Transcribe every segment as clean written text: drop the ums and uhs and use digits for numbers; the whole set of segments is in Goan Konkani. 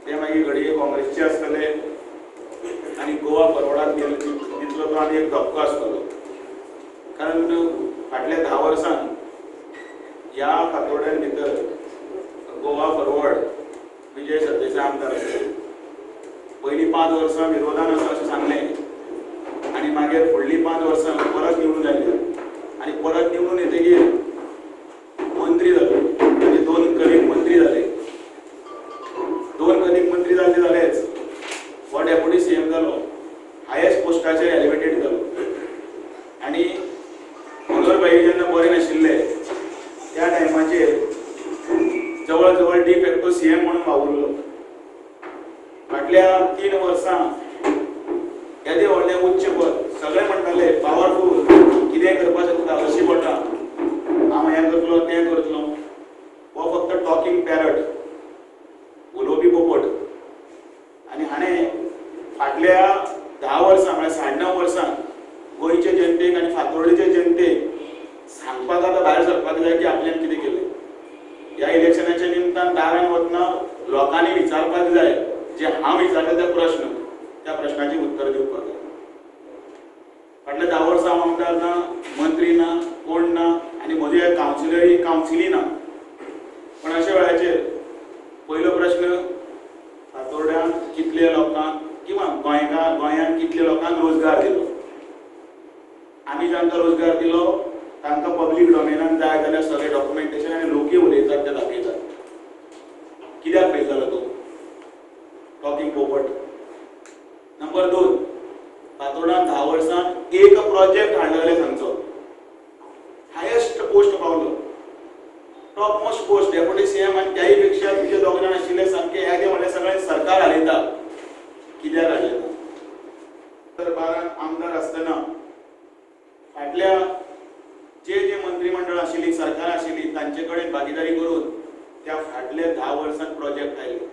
ते मागीर घडये काँग्रेसचे आसतले आनी गोवा फॉरवर्डाक दितलो तो आनी एक धपको आसतलो. कारण फाटल्या 10 वर्सांत ह्या फातोड्ड्यान भितर गोवा फॉरवर्ड विजय सरदेसाय आमदार आसले. पयलीं 5 वर्सां विरोधान आसा अशें सांगलें आनी मागीर फुडलीं 5 वर्सां परत निवडून आयले आनी परत निवडून येतकीर मंत्री जालो. म्हणजे 2 कलीग मंत्री जाले. 2 कलीग मंत्री जाले जालेच, हो डेप्युटी सीएम जालो, हायेस्ट पोस्टाचेर एलिवेटेड जालो. आनी मनोहर भाई जेन्ना बरे नाशिल्ले त्या टायमाचेर जवळ जवळ डी फॅक्टो सीएम म्हणून वावुरलो. फाटल्या 3 वर्सां येदें व्हडलें उच्च पद, सगळे म्हणटाले पावरफूल, कितेंय करपाक शकता, अशी बोटां हांव हें करतलो तें करतलो. हो फक्त टॉकिंग पॅरट, उलोवपी पोपट. आनी हाणें फाटल्या 10 वर्सां म्हळ्यार 9.5 वर्सां गोंयचे जनतेक आनी फातोर्डेचे जनतेक सांगपाक आतां भायर सरपाक जाय की आपल्यान कितें केलें. ह्या इलेक्शनाच्या निमतान दारान वतना लोकांनी विचारपाक जाय जे हांव विचारता ते प्रश्न, त्या प्रश्नाची उत्तर दिवपाक जाय. फाटल्या 10 वर्सां हांव आमदार ना, मंत्री ना, कोण ना आनी म्हजे कावन्सिलरी कावन्सिली ना. पण अशा वेळाचेर पयलो प्रश्न, फातोर्ड्यांत कितले लोकांक किंवा गोंयांत कितले लोकांक रोजगार दिलो? आमी जांकां रोजगार दिलो तांकां पब्लीक डोमेनान जाय जाल्यार सगळें डॉक्युमेंटेशन आनी लोकय उलयतात ते दाखयतात. कित्याक फेल जालो तो टॉकिंग पोपट? नंबर 2, फातोर्डान 10 वर्सांत एक प्रोजेक्ट हाडलो जाल्यार सांगचो. हायेस्ट पोस्ट पावलो, top most post deputy CM, आनी त्याय पेक्षा तुजे दोग जाण आशिल्ले सामके येदे व्हडलें सगळें सरकार हालयता, कित्याक हाडलें ना? 2012 आमदार आसतना फाटल्या जे जे मंत्रीमंडळ आशिल्ली, सरकार आशिल्ली, तांचे कडेन भागिदारी करून त्या फाटल्या 10 वर्सांत प्रोजेक्ट आयले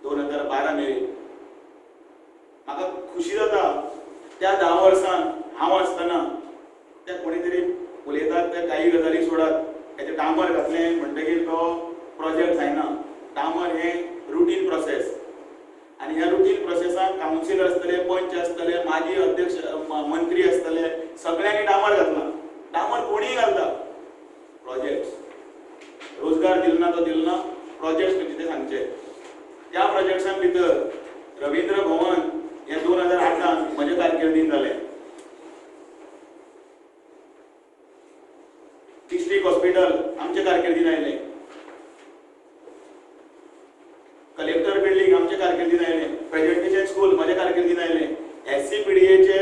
2012 मेरेन. म्हाका खुशी जाता त्या 10 वर्सांत हांव आसतना त्या कोणी तरी उलयतात त्या काही गजाली सोडात, हेचे डांबर घातलें म्हणटगीर तो प्रोजेक्ट जायना. डांबर हें रुटीन प्रोसेस आनी ह्या रुटीन प्रोसेसाक कावन्सिलर आसतले, पंच आसतले, माजी अध्यक्ष मंत्री आसतले, सगळ्यांनी डांबर घातला. डांबर कोणीय घालता. प्रोजेक्ट रोजगार दिलो ना तो दिलो ना, प्रोजेक्ट खंयचे ते सांगचे. त्या प्रोजेक्ट्सान भितर रवींद्र भवन हें 2008 म्हजे कारकिर्दीन जालें. डिस्ट्रिक्ट हॉस्पिटल आमचे कारकिर्दीन आयलें. कलेक्टर बिल्डींग आमचे कारकिर्दीन आयलें. प्रेजेंटेशन स्कूल म्हजे कारकिर्दीन आयलें. SCPDAचे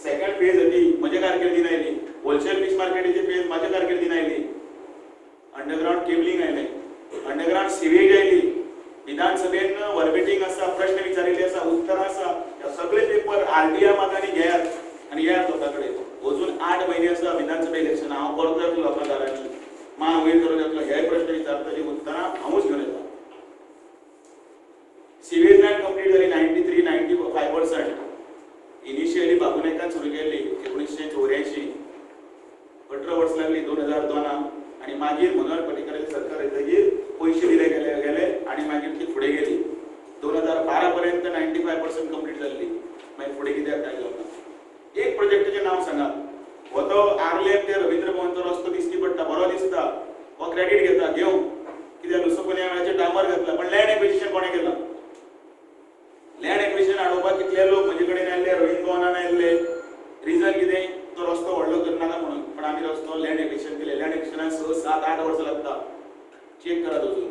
सेकंड फेज होती म्हजे कारकिर्दीन आयली. होलसेल फिश मार्केटीची फेज म्हजे कारकिर्दीन आयली. अंडरग्रावंड केबलिंग आयलें, अंडरग्रावंड सिवेज आयली. विधानसभेन वर्बेटींग आसा, प्रश्न विचारिल्ले आसा, उत्तरां आसा. सगळे पेपर RTI मात आनी घेयात आनी येयात लोकां कडेन. अजून 8 म्हयने आसा विधानसभा इलेक्शन. हांव परतो येतलो लोकां दारांनी, मान वयर करून येतलो, हे प्रश्न विचारतली उत्तरां हांवूच घेवन येता. सिवेज लायन कंप्लीट जाली 93-95%. इनिशियली बाबू नायकान सुरू केल्ली 1984, 18 वर्सां लागली 2002 आनी मागीर मनोहर पर्रीकराचें सरकार येतकीर पयशे दिले गेले गेले आनी मागीर ती फुडें गेली. 2012 पर्यंत 95% कंप्लीट जाल्ली. मागीर फुडें कित्याक काय जावना? एक प्रोजेक्टाचें नांव सांगात. हो तो आर्लेम ते रवींद्र भवनचो रस्तो दिश्टी पडटा, बरो दिसता, हो क्रेडीट घेता, घेवं. कित्याक लुसोपन्या वेळाचेर डांबर घातला, पण लँड एक्विजिशन कोणें केलां? लँड एक्विजिशन हाडोवपाक कितले लोक म्हजे कडेन आयिल्ले, रवींद्र भवनान आयिल्ले. रिजन कितें? तो रस्तो व्हडलो करनाका म्हणून. पण आमी रस्तो लँड एक्विजिशन केलें. लँड एक्विजिशनाक 6, 7, 8 वर्सां लागता. चेक करात वचून.